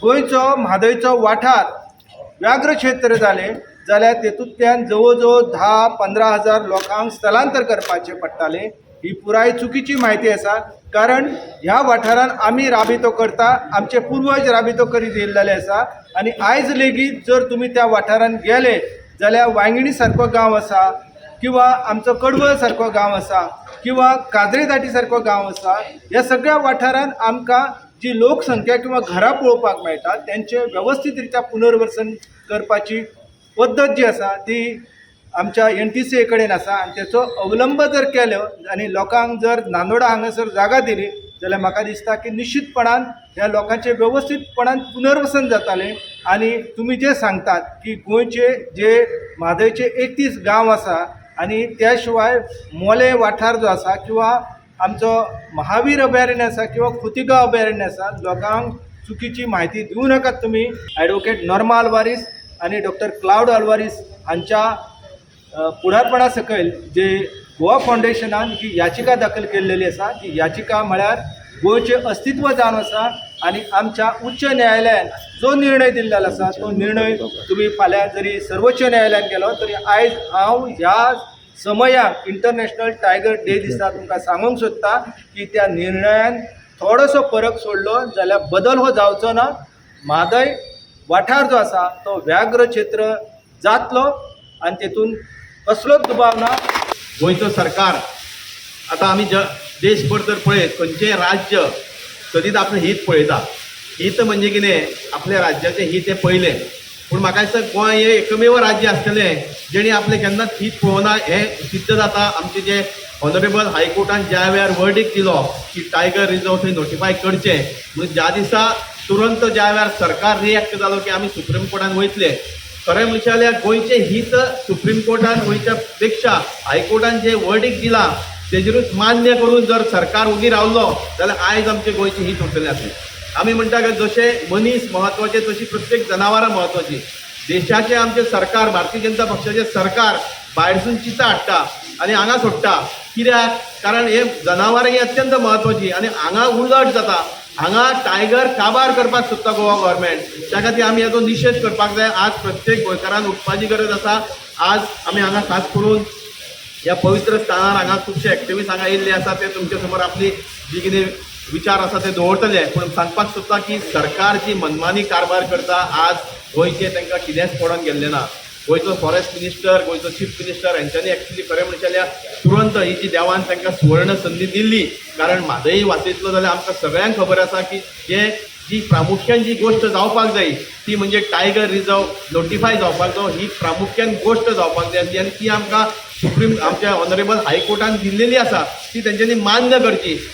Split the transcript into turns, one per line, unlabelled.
गोंयचो म्हादयचो वाठार व्याघ्र क्षेत्र जालें जाल्यार तेतूंतल्यान जवळ जवळ 10-15 हजार लोकांक स्थलांतर करपाचें पडटालें. ही पुराय चुकीची म्हायती आसा, कारण ह्या वाठारान आमी राबितो करता, आमचे पुर्वज राबितो करीत येयल्ले आसा आनी आयज लेगीत जर तुमी त्या वाठारान गेले जाल्यार वांयगिणी सारको गांव आसा किंवा आमचो कडवळ सारको गांव आसा किंवा काजरेदाटी सारको गांव आसा, ह्या सगळ्या वाठारान आमकां जी लोकसंख्या किंवा घरां पळोवपाक मेळटा, तेंचे वेवस्थीत रित्या पुनर्वसन करपाची पद्दत जी आसा ती आमच्या एनटीसीए कडेन आसा आनी तेचो अवलंब जर केलो आनी लोकांक जर नानोडा हांगासर जागा दिली जाल्यार म्हाका दिसता की निश्चितपणान ह्या लोकांचें वेवस्थीतपणान पुनर्वसन जातालें. आनी तुमी जे सांगतात की गोंयचे जे म्हादयचे 31 गांव आसा आनी त्या शिवाय मोले वाठार जो आसा किंवा आमचो महावीर अभयारण्य आसा किंवा खोतिगांव अभयारण्य आसा, लोकांक चुकीची म्हायती दिवं नाकात तुमी. एडवोकेट नॉर्मा अल्वारीस आनी डॉक्टर क्लावड अल्वारीस हांच्या फुडारपणा सकयल जे गोवा फावंडेशनान ही याचिका दाखल केल्लेली आसा, ती याचिका म्हळ्यार गोंयचें अस्तित्व जावन आसा आनी आमच्या उच्च न्यायालयान जो निर्णय दिल्लो आसा तो निर्णय तुमी फाल्यां जरी सर्वोच्च न्यायालयान गेलो तरी आयज हांव ह्या समयाक इंटरनॅशनल टायगर डे दिसा तुमकां सांगूंक सोदता की त्या निर्णयान थोडोसो फरक सोडलो जाल्यार बदल हो जावचो ना. म्हादय वाठार जो आसा तो व्याघ्र क्षेत्र जातलो आनी तेतून कसलोच दुबाव ना.
गोंयचो सरकार आतां आमी ज देशभर जर पळयत, खंयचें राज्य सदींच आपलें हीत पळयता. हीत म्हणजे कितें? आपल्या राज्याचें हीत हें पयलें. पूण म्हाका दिसता गोंय हें एकमेव राज्य आसतलें जेणी आपलें केन्नाच हीत पळोवना हें सिद्ध जाता. आमचे जे ऑनरेबल हायकोर्टान ज्या वेळार वर्डीक दिलो की टायगर रिजर्व थंय नोटिफाय करचें म्हणून, ज्या दिसा तुरंत ज्या वेळार सरकार रिएक्ट जालो की आमी सुप्रीम कोर्टान वयतले, खरें म्हणचे जाल्यार गोंयचें हीत सुप्रीम कोर्टान वयच्या पेक्षा हायकोर्टान जें वर्डीक दिलां तेजेरूच मान्य करून जर सरकार उगी रावलो जाल्यार आयज आमचें गोंयचें हीत उरतलें आसलें. आमी म्हणटा की जशें मनीस म्हत्वाचे तशी प्रत्येक जनावरां म्हत्वाची. देशाचें आमचें सरकार, भारतीय जनता पक्षाचें सरकार भायरसून चिंता हाडटा आनी हांगा सोडटा. कित्याक? कारण हे जनावरां ही अत्यंत म्हत्वाची आनी हांगा उलट जाता. हांगा टायगर काबार करपाक सोदता गोवा गव्हर्मेंट. त्या खातीर आमी हाचो निशेध करपाक जाय. आज प्रत्येक गोंयकारान उठपाची गरज आसा. आज आमी हांगा खास करून ह्या पवित्र स्थानार हांगा खुबशे एक्टिविस्ट हांगा येयल्ले आसा. ते तुमच्या समोर आपली जी कितें विचार आसा ते दवरतले. पूण सांगपाक सोदता की सरकार जी मनमानी कारभार करता, आज गोंयचें तांकां कितेंच पडोन गेल्लें ना. गोंयचो फॉरेस्ट मिनिस्टर, गोंयचो चीफ मिनिस्टर हेंच्यांनी एक्चुली खरें म्हणचे जाल्यार तुरंत ही जी देवान तांकां सुवर्ण संदी दिल्ली, कारण म्हादय वाचयतलो जाल्यार आमकां सगळ्यांक खबर आसा की जे जी प्रामुख्यान जी गोश्ट जावपाक जाय ती म्हणजे टायगर रिजर्व नोटिफाय जावपाक जाय. ही प्रामुख्यान गोश्ट जावपाक जाय आसली आनी ती आमकां सुप्रीम आमच्या ऑनरेबल हायकोर्टान दिल्लेली आसा, ती तेंच्यांनी मान्य करची.